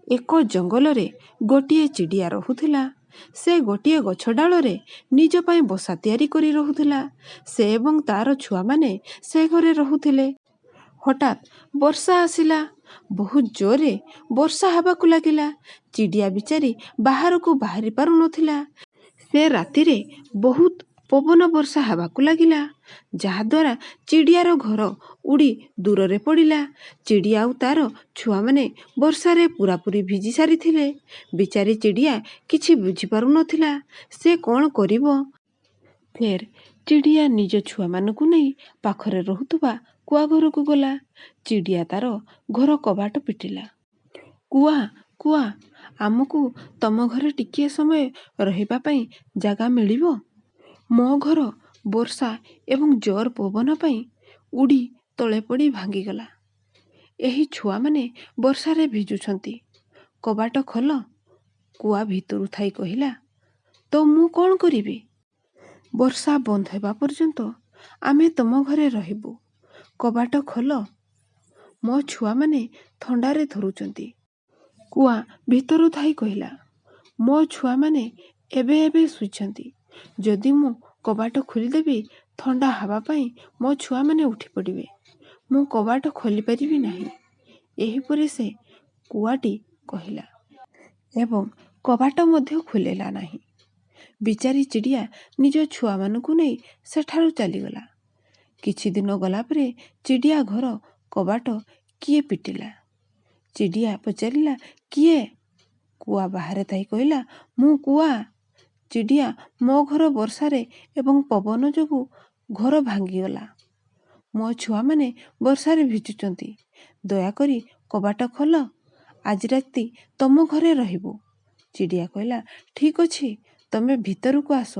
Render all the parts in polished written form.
ଏକ ଜଙ୍ଗଲରେ ଗୋଟିଏ ଚିଡ଼ିଆ ରହୁଥିଲା। ସେ ଗୋଟିଏ ଗଛ ଡାଳରେ ନିଜ ପାଇଁ ବସା ତିଆରି କରି ରହୁଥିଲା। ସେ ଏବଂ ତା'ର ଛୁଆମାନେ ସେ ଘରେ ରହୁଥିଲେ। ହଠାତ୍ ବର୍ଷା ଆସିଲା। ବହୁତ ଜୋରରେ ବର୍ଷା ହେବାକୁ ଲାଗିଲା। ଚିଡ଼ିଆ ବିଚାରୀ ବାହାରକୁ ବାହାରି ପାରୁନଥିଲା। ସେ ରାତିରେ ବହୁତ ପବନ ବର୍ଷା ହେବାକୁ ଲାଗିଲା, ଯାହାଦ୍ୱାରା ଚିଡ଼ିଆର ଘର ଉଡ଼ି ଦୂରରେ ପଡ଼ିଲା। ଚିଡ଼ିଆ ଆଉ ତା'ର ଛୁଆମାନେ ବର୍ଷାରେ ପୂରାପୂରି ଭିଜି ସାରିଥିଲେ। ବିଚାରୀ ଚିଡ଼ିଆ କିଛି ବୁଝିପାରୁନଥିଲା ସେ କ'ଣ କରିବ। ଫେର୍ ଚିଡ଼ିଆ ନିଜ ଛୁଆମାନଙ୍କୁ ନେଇ ପାଖରେ ରହୁଥିବା କୁଆ ଘରକୁ ଗଲା। ଚିଡ଼ିଆ ତା'ର ଘର କବାଟ ପିଟିଲା। କୁଆ, କୁଆ, ଆମକୁ ତମ ଘରେ ଟିକିଏ ସମୟ ରହିବା ପାଇଁ ଜାଗା ମିଳିବ? ମୋ ଘର ବର୍ଷା ଏବଂ ଜୋର ପବନ ପାଇଁ ଉଡ଼ି ତଳେ ପଡ଼ି ଭାଙ୍ଗିଗଲା। ଏହି ଛୁଆମାନେ ବର୍ଷାରେ ଭିଜୁଛନ୍ତି। କବାଟ ଖୋଲ। କୁଆ ଭିତରୁ ଥାଇ କହିଲା, ତ ମୁଁ କ'ଣ କରିବି? ବର୍ଷା ବନ୍ଦ ହେବା ପର୍ଯ୍ୟନ୍ତ ଆମେ ତମ ଘରେ ରହିବୁ। କବାଟ ଖୋଲ। ମୋ ଛୁଆମାନେ ଥଣ୍ଡାରେ ଥରୁଛନ୍ତି। କୁଆ ଭିତରୁ ଥାଇ କହିଲା, ମୋ ଛୁଆମାନେ ଏବେ ଏବେ ଶୋଇଛନ୍ତି। ଯଦି ମୁଁ କବାଟ ଖୋଲିଦେବି, ଥଣ୍ଡା ହେବା ପାଇଁ ମୋ ଛୁଆମାନେ ଉଠିପଡ଼ିବେ। ମୁଁ କବାଟ ଖୋଲିପାରିବି ନାହିଁ। ଏହିପରି ସେ କୁଆଟି କହିଲା ଏବଂ କବାଟ ମଧ୍ୟ ଖୋଲିଲା ନାହିଁ। ବିଚାରୀ ଚିଡ଼ିଆ ନିଜ ଛୁଆମାନଙ୍କୁ ନେଇ ସେଠାରୁ ଚାଲିଗଲା। କିଛି ଦିନ ଗଲା ପରେ ଚିଡ଼ିଆ ଘର କବାଟ କିଏ ପିଟିଲା। ଚିଡ଼ିଆ ପଚାରିଲା, କିଏ? କୁଆ ବାହାରେ ଥାଇ କହିଲା, ମୁଁ କୁଆ। ଚିଡ଼ିଆ, ମୋ ଘର ବର୍ଷାରେ ଏବଂ ପବନ ଯୋଗୁଁ ଘର ଭାଙ୍ଗିଗଲା। ମୋ ଛୁଆମାନେ ବର୍ଷାରେ ଭିଜୁଛନ୍ତି। ଦୟାକରି କବାଟ ଖୋଲ। ଆଜି ରାତି ତମ ଘରେ ରହିବୁ। ଚିଡ଼ିଆ କହିଲା, ଠିକ୍ ଅଛି, ତମେ ଭିତରକୁ ଆସ।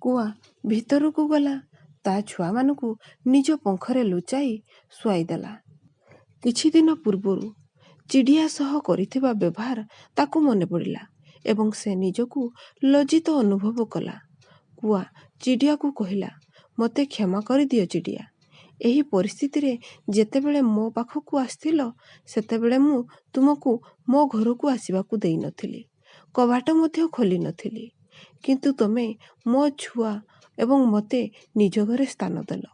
କୁଆ ଭିତରକୁ ଗଲା। ତା ଛୁଆମାନଙ୍କୁ ନିଜ ପଙ୍ଖରେ ଲୁଚାଇ ଶୁଆଇଦେଲା। କିଛି ଦିନ ପୂର୍ବରୁ ଚିଡ଼ିଆ ସହ କରିଥିବା ବ୍ୟବହାର ତାକୁ ମନେପଡ଼ିଲା ଏବଂ ସେ ନିଜକୁ ଲଜ୍ଜିତ ଅନୁଭବ କଲା। କୁଆ ଚିଡ଼ିଆକୁ କହିଲା, ମୋତେ କ୍ଷମା କରିଦିଅ ଚିଡ଼ିଆ। ଏହି ପରିସ୍ଥିତିରେ ଯେତେବେଳେ ମୋ ପାଖକୁ ଆସିଥିଲ, ସେତେବେଳେ ମୁଁ ତୁମକୁ ମୋ ଘରକୁ ଆସିବାକୁ ଦେଇନଥିଲି, କବାଟ ମଧ୍ୟ ଖୋଲିନଥିଲି। କିନ୍ତୁ ତୁମେ ମୋ ଛୁଆ ଏବଂ ମୋତେ ନିଜ ଘରେ ସ୍ଥାନ ଦେଲ।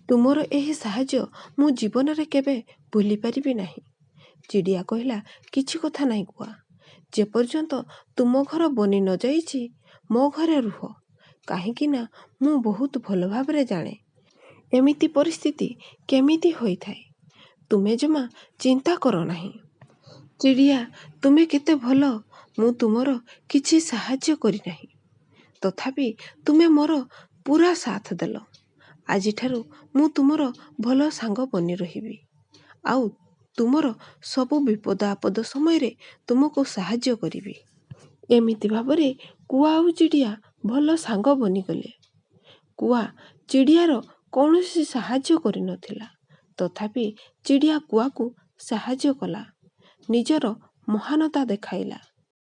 ତୁମର ଏହି ସାହାଯ୍ୟ ମୁଁ ଜୀବନରେ କେବେ ଭୁଲିପାରିବି ନାହିଁ। ଚିଡ଼ିଆ କହିଲା, କିଛି କଥା ନାହିଁ କୁଆ। ଯେପର୍ଯ୍ୟନ୍ତ ତୁମ ଘର ବନି ନ ଯାଇଛି, ମୋ ଘରେ ରୁହ। କାହିଁକି ନା ମୁଁ ବହୁତ ଭଲ ଭାବରେ ଜାଣେ ଏମିତି ପରିସ୍ଥିତି କେମିତି ହୋଇଥାଏ। ତୁମେ ଜମା ଚିନ୍ତା କର ନାହିଁ। ଚିଡ଼ିଆ, ତୁମେ କେତେ ଭଲ। ମୁଁ ତୁମର କିଛି ସାହାଯ୍ୟ କରିନାହିଁ, ତଥାପି ତୁମେ ମୋର ପୂରା ସାଥ ଦେଲ। ଆଜିଠାରୁ ମୁଁ ତୁମର ଭଲ ସାଙ୍ଗ ବନି ରହିବି ଆଉ ତୁମର ସବୁ ବିପଦ ଆପଦ ସମୟରେ ତୁମକୁ ସାହାଯ୍ୟ କରିବି। ଏମିତି ଭାବରେ କୁଆ ଆଉ ଚିଡ଼ିଆ ଭଲ ସାଙ୍ଗ ବନିଗଲେ। କୁଆ ଚିଡ଼ିଆର କୌଣସି ସାହାଯ୍ୟ କରିନଥିଲା, ତଥାପି ଚିଡ଼ିଆ କୁଆକୁ ସାହାଯ୍ୟ କଲା, ନିଜର ମହାନତା ଦେଖାଇଲା।